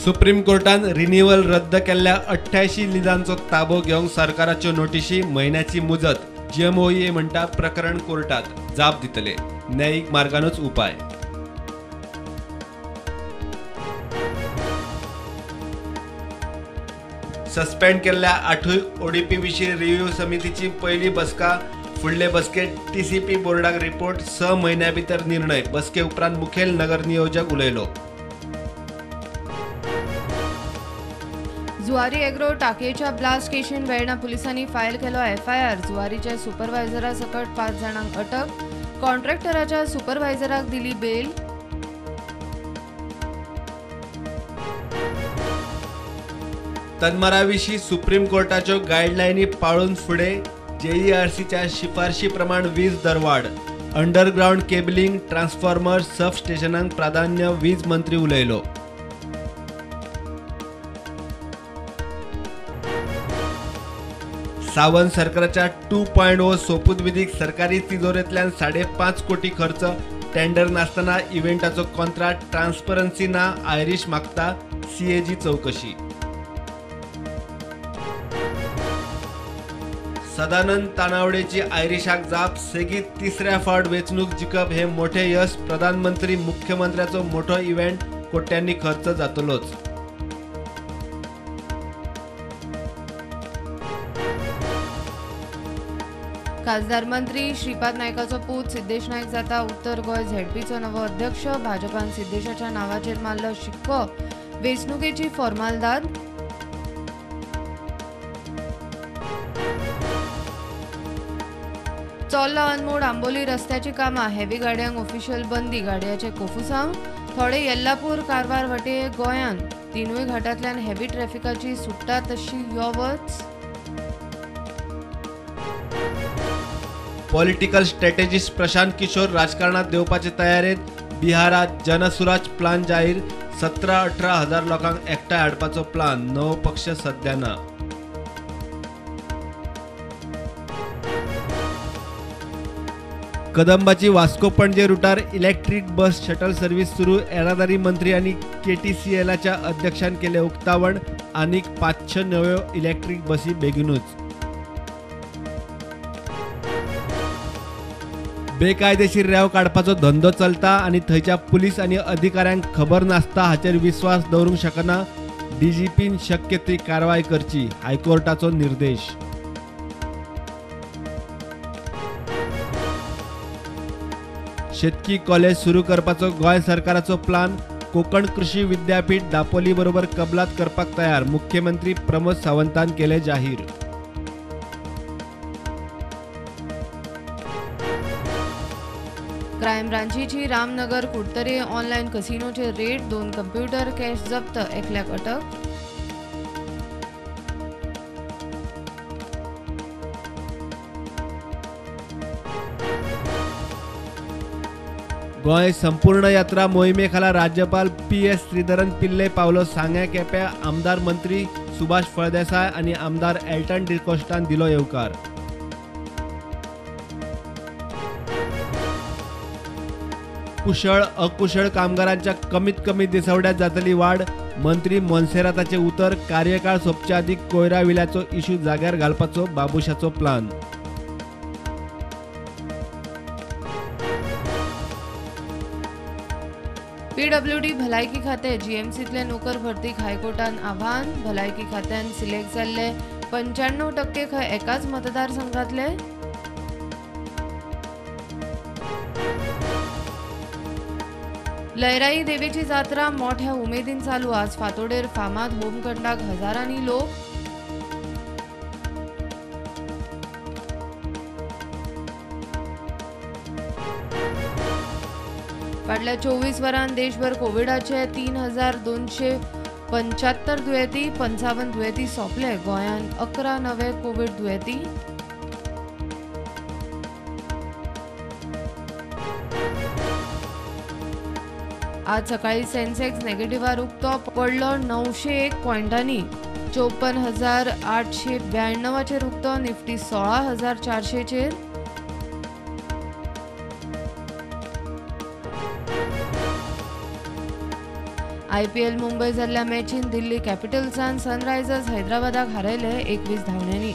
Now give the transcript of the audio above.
Supreme कोर्टान renewal रद्द केल्ल्या 88 लिजांचो ताबो घेवंक सरकाराच्यो नोटिशी, म्हयन्याची मुजत. जीएमओए म्हणटा प्रकरण कोर्टात, जाप दितले, न्यायीक मार्गानूच उपाय. सस्पेंड केल्ल्या 8 ओडीपी विशीं रिव्ह्यू समितीची पयली बसका. फुडले बसकेत टीसीपी बोर्डाक रिपोर्ट, 6 म्हयन्यां भितर निर्णय. बसके उपरांत मुखेल नगर नियोजक उलयलो. जुवारी एग्रो टाकयेच्या ब्लास्ट केशीन वेर्णा पुलिसांनी फायल केलो एफआयआर. जुवारीच्या सुपरवायझरा सकट 5 जाणांक अटक. कॉन्ट्रॅक्टराच्या सुपरवायझराक दिली बेल. तन्मरा विशीं सुप्रीम कोर्टाच्यो गायडलायनी पाळून फुडें जेईआरसीच्या शिफारशी प्रमाण वीज दरवाड. अंडरग्रावंड केबलिंग, ट्रान्सफॉर्मर, सब स्टेशनांक प्राधान्य, वीज मंत्री उलयलो. सावंत सरकाराच्या 2.0 सोपूतविधीक सरकारी तिजोरेंतल्यान 5.5 कोटी खर्च. टेंडर नासतना इव्हेंटाचो कॉन्ट्राक्ट, ट्रान्सपरन्सी ना, आयरीश मागता सीएजी चवकशी. सदानंद तानावडेची आयरिशाक जाप. सेगीत तिसऱ्या फावट वेंचणूक जिखप हे मोठे यश. प्रधानमंत्री मुख्यमंत्र्याचो मोठो इव्हेंट, कोट्यांनी खर्च जातलोच. खासदार मंत्री श्रीपाद नायकाचो पूत सिद्धेश नायक जाता उत्तर गोंय झेडपीचो नवो अध्यक्ष. भाजपान सिद्धेशाच्या नावाचेर मारलो शिक्को. वेंचणुकेची फॉर्मालदाद. चोर्ला अनमोड आंबोली रस्त्याची कामां, हेवी गाडयांक ऑफिशियल बंदी. गाडयाचे कोफुसांव. थोडे येल्लापूर कारवार वटे गोंयांत 3 घाटांतल्यान हेवी ट्रॅफिकाची सुट्टा तशी यो वच. पॉलिटिकल स्ट्रॅटेजिस्ट प्रशांत किशोर राजकारणात देवपाचे तयारेत. बिहारात जनसुराज प्लान जाहीर. 17-18 हजार लोकांक एकठांय हाडपाचो प्लान. नवो पक्ष सध्या ना. कदंबाची वास्को पणजे रुटार इलेक्ट्रीक बस शटल सर्व्हिस सुरू. येरादारी मंत्री आनी केटीसीएलाच्या अध्यक्षान केले उक्तावण. आनीक 500 नव्यो इलेक्ट्रीक बसी बेगीनूच. बेकायदेशीर रेंव काडपाचो धंदो चलता आनी थंयच्या पुलीस आनी अधिकाऱ्यांक खबर नासता हाचेर विस्वास दवरूंक शकना. डीजीपीन शक्य ती कारवाय करची, हायकोर्टाचो निर्देश. शेतकी कॉलेज सुरू करपाचो गोंय सरकाराचो प्लान. कोकण कृषी विद्यापीठ दापोली बरोबर कबलात करपाक तयार. मुख्यमंत्री प्रमोद सावंतान केले जाहीर. क्रायम ब्रांचीची रामनगर कुडतरे ऑनलायन कसिनोचे रेड. 2 कंप्युटर कॅश जप्त, एकल्याक अटक. गोंय संपूर्ण यात्रा मोहिमे खाला राज्यपाल पी.एस. श्रीधरन पिल्ले पावलो सांग्या केप्यां. आमदार मंत्री सुभाष फळदेसाय आनी आमदार एल्टन डिकोस्टान दिलो येवकार. कुशळ अकुशळ कामगारांच्या कमीत कमी दिसवड्यात जातली वाड. मंत्री मोन्सेराताचे उतर. कार्यकाळ सोंपच्या आदीं कोयरा विल्याचो इश्यू जाग्यार घालपाचो बाबुशाचो प्लान. पीडब्ल्यूडी भलायकी खातें जीएमसींतले नोकर भरतीक हायकोर्टान आव्हान. भलायकी खात्यान सिलेक्ट जाल्ले 95% खंय एकाच मतदारसंघातले. लयराई देवीची जात्रा मोठ्या उमेदीन चालू. आज फातोडेर फामाद होमखंडाक हजारांनी लोक. फाटल्या 24 वरांत देशभर कोविडाचे 3275 दुयेंती, 55 दुयेंती सोंपले. गोंयांत 11 नवे कोविड दुयेंती. आज सकाळी सेन्सेक्स नेगेटिव्हार उक्तो पडलो 901 पॉयंटांनी. 54,892 उक्तो. निफ्टी 16,400चेर. आयपीएल मुंबय जाल्ल्या मॅचीन दिल्ली कॅपिटल्सान सनरायझर्स हैदराबादाक हारयले 21 धांवड्यांनी.